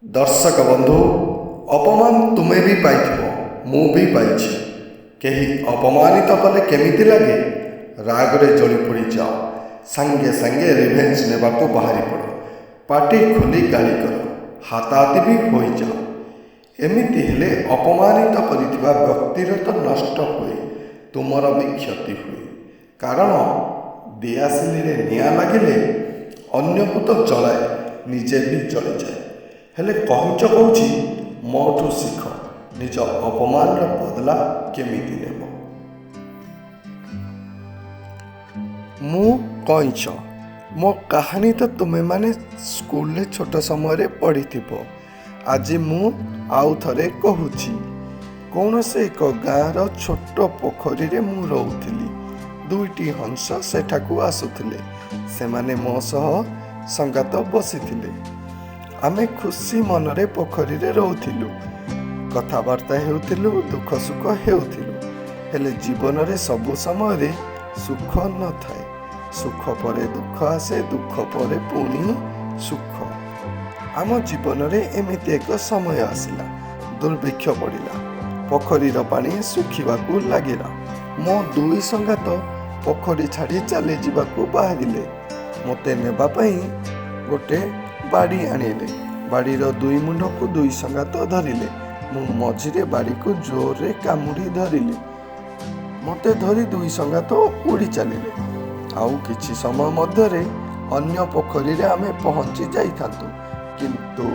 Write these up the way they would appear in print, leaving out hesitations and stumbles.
ଦର୍ଶକ ବନ୍ଧୁ, ଅପମାନ ତୁମେ ବି ପାଇଥିବ, ମୁଁ ବି ପାଇଛି। କେହି ଅପମାନିତ କଲେ କେମିତି ଲାଗେ? ରାଗରେ ଜଳି ପୋଡ଼ିଯାଅ, ସାଙ୍ଗେ ସାଙ୍ଗେ ରିଭେଞ୍ଜ ନେବାକୁ ବାହାରି ପଡ଼, ପାଟି ଖୋଲି ଗାଳି କର, ହାତାହାତି ବି ହୋଇଯାଅ। ଏମିତି ହେଲେ ଅପମାନିତ କରିଥିବା ବ୍ୟକ୍ତିର ତ ନଷ୍ଟ ହୁଏ, ତୁମର ବି କ୍ଷତି ହୁଏ। କାରଣ ଦିଆସିଲିରେ ନିଆଁ ଲାଗିଲେ ଅନ୍ୟକୁ ତ ଜଳାଏ, ନିଜେ ବି ଜଳିଯାଏ। ହେଲେ କଇଁଛ କହୁଛି, ମୋଠୁ ଶିଖ ନିଜ ଅପମାନର ବଦଲା କେମିତି ନେବ। ମୁଁ କଇଁଛ। ମୋ କାହାଣୀ ତ ତୁମେମାନେ ସ୍କୁଲରେ ଛୋଟ ସମୟରେ ପଢ଼ିଥିବ। ଆଜି ମୁଁ ଆଉ ଥରେ କହୁଛି। କୌଣସି ଏକ ଗାଁର ଛୋଟ ପୋଖରୀରେ ମୁଁ ରହୁଥିଲି। ଦୁଇଟି ହଂସ ସେଠାକୁ ଆସୁଥିଲେ। ସେମାନେ ମୋ ସହ ସଙ୍ଗାତ ବସିଥିଲେ। ଆମେ ଖୁସି ମନରେ ପୋଖରୀରେ ରହୁଥିଲୁ, କଥାବାର୍ତ୍ତା ହେଉଥିଲୁ, ଦୁଃଖ ସୁଖ ହେଉଥିଲୁ। ହେଲେ ଜୀବନରେ ସବୁ ସମୟରେ ସୁଖ ନଥାଏ। ସୁଖ ପରେ ଦୁଃଖ ଆସେ, ଦୁଃଖ ପରେ ପୁଣି ସୁଖ। ଆମ ଜୀବନରେ ଏମିତି ଏକ ସମୟ ଆସିଲା, ଦୁର୍ଭିକ୍ଷ ପଡ଼ିଲା, ପୋଖରୀର ପାଣି ଶୁଖିବାକୁ ଲାଗିଲା। ମୋ ଦୁଇ ସଙ୍ଗାତ ପୋଖରୀ ଛାଡ଼ି ଚାଲିଯିବାକୁ ବାହାରିଲେ। ମୋତେ ନେବା ପାଇଁ ଗୋଟେ ବାଡ଼ି ଆଣିଲେ। ବାଡ଼ିର ଦୁଇ ମୁଣ୍ଡକୁ ଦୁଇ ସଙ୍ଗାତ ଧରିଲେ। ମୁଁ ମଝିରେ ବାଡ଼ିକୁ ଜୋରରେ କାମୁଡ଼ି ଧରିଲି। ମୋତେ ଧରି ଦୁଇ ସଙ୍ଗାତ ଉଡ଼ି ଚାଲିଲେ। ଆଉ କିଛି ସମୟ ମଧ୍ୟରେ ଅନ୍ୟ ପୋଖରୀରେ ଆମେ ପହଞ୍ଚି ଯାଇଥାନ୍ତୁ, କିନ୍ତୁ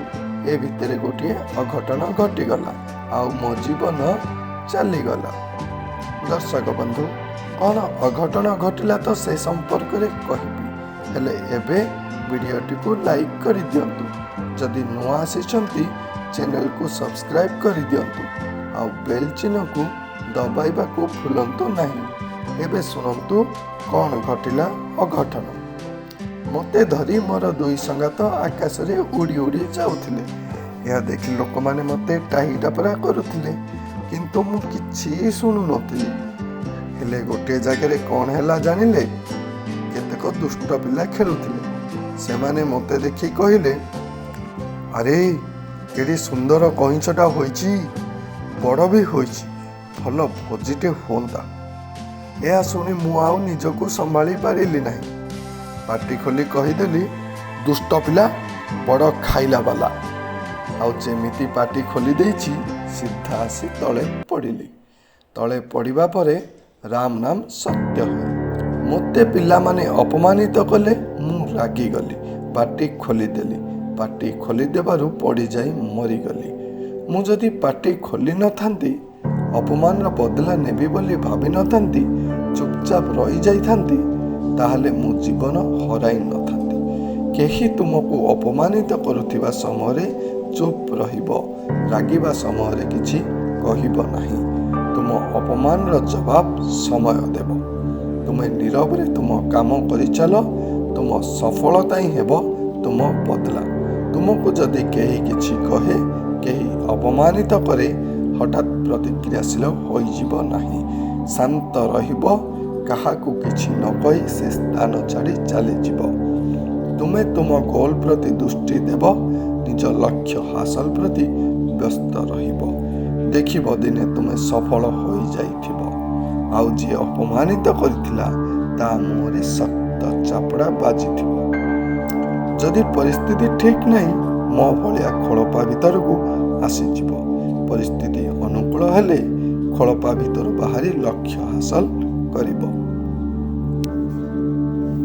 ଏ ଭିତରେ ଗୋଟିଏ ଅଘଟଣ ଘଟିଗଲା ଆଉ ମୋ ଜୀବନ ଚାଲିଗଲା। ଦର୍ଶକ ବନ୍ଧୁ, କ'ଣ ଅଘଟଣ ଘଟିଲା ତ ସେ ସମ୍ପର୍କରେ କହିବି, ହେଲେ ଏବେ ଭିଡ଼ିଓଟିକୁ ଲାଇକ୍ କରିଦିଅନ୍ତୁ। ଯଦି ନୂଆ ଆସିଛନ୍ତି, ଚ୍ୟାନେଲକୁ ସବସ୍କ୍ରାଇବ୍ କରିଦିଅନ୍ତୁ ଆଉ ବେଲ୍ ଚିହ୍ନକୁ ଦବାଇବାକୁ ଭୁଲନ୍ତୁ ନାହିଁ। ଏବେ ଶୁଣନ୍ତୁ କ'ଣ ଘଟିଲା ଅଘଟଣ। ମୋତେ ଧରି ମୋର ଦୁଇ ସଙ୍ଗାତ ଆକାଶରେ ଉଡ଼ି ଉଡ଼ି ଯାଉଥିଲେ। ଏହା ଦେଖି ଲୋକମାନେ ମୋତେ ଟାହି ଟାପରା କରୁଥିଲେ, କିନ୍ତୁ ମୁଁ କିଛି ଶୁଣୁନଥିଲି। ହେଲେ ଗୋଟିଏ ଜାଗାରେ କ'ଣ ହେଲା ଜାଣିଲେ? କେତେକ ଦୁଷ୍ଟ ପିଲା ଖେଳୁଥିଲେ। ସେମାନେ ମୋତେ ଦେଖି କହିଲେ, ଆରେ କେଡ଼େ ସୁନ୍ଦର କଇଁଛଟା ହୋଇଛି, ବଡ଼ ବି ହୋଇଛି, ଭଲ ଭୋଜିଟେ ହୁଅନ୍ତା। ଏହା ଶୁଣି ମୁଁ ଆଉ ନିଜକୁ ସମ୍ଭାଳି ପାରିଲି ନାହିଁ। ପାଟି ଖୋଲି କହିଦେଲି, ଦୁଷ୍ଟ ପିଲା, ବଡ଼ ଖାଇଲା ବାଲା। ଆଉ ଯେମିତି ପାଟି ଖୋଲି ଦେଇଛି, ସିଧା ଆସି ତଳେ ପଡ଼ିଲି। ତଳେ ପଡ଼ିବା ପରେ ରାମ ନାମ ସତ୍ୟ ହେ। ମୋତେ ପିଲାମାନେ ଅପମାନିତ କଲେ, ମୁଁ ରାଗିଗଲି, ପାଟି ଖୋଲିଦେଲି। ପାଟି ଖୋଲିଦେବାରୁ ପଡ଼ିଯାଇ ମରିଗଲି। ମୁଁ ଯଦି ପାଟି ଖୋଲି ନଥାନ୍ତି, ଅପମାନର ବଦଲା ନେବି ବୋଲି ଭାବିନଥାନ୍ତି, ଚୁପଚାପ ରହିଯାଇଥାନ୍ତି, ତାହେଲେ ମୁଁ ଜୀବନ ହରାଇ ନଥାନ୍ତି। କେହି ତୁମକୁ ଅପମାନିତ କରୁଥିବା ସମୟରେ ଚୁପ୍ ରହିବ, ରାଗିବା ସମୟରେ କିଛି କହିବ ନାହିଁ। ତୁମ ଅପମାନର ଜବାବ ସମୟ ଦେବ। ତୁମେ ନୀରବରେ ତୁମ କାମ କରିଚାଲ, ତୁମ ସଫଳତା ହିଁ ହେବ ତୁମ ବଦଲା। ତୁମକୁ ଯଦି କେହି କିଛି କହେ, କେହି ଅପମାନିତ କରେ, ହଠାତ୍ ପ୍ରତିକ୍ରିୟାଶୀଳ ହୋଇଯିବ ନାହିଁ। ଶାନ୍ତ ରହିବ, କାହାକୁ କିଛି ନ କହି ସେ ସ୍ଥାନ ଛାଡ଼ି ଚାଲିଯିବ। ତୁମେ ତୁମ ଗୋଲ୍ ପ୍ରତି ଦୃଷ୍ଟି ଦେବ, ନିଜ ଲକ୍ଷ୍ୟ ହାସଲ ପ୍ରତି ବ୍ୟସ୍ତ ରହିବ। ଦେଖିବ ଦିନେ ତୁମେ ସଫଳ ହୋଇଯାଇଥିବ, ଆଉ ଯିଏ ଅପମାନିତ କରିଥିଲା ତା ମୁହଁରେ ଶକ୍ତ ଚାପଡ଼ା ବାଜିଥିବ। ଯଦି ପରିସ୍ଥିତି ଠିକ୍ ନାହିଁ, ମୋ ଭଳିଆ ଖୋଳପା ଭିତରକୁ ଆସିଯିବ। ପରିସ୍ଥିତି ଅନୁକୂଳ ହେଲେ ଖୋଳପା ଭିତରୁ ବାହାରି ଲକ୍ଷ୍ୟ ହାସଲ କରିବ।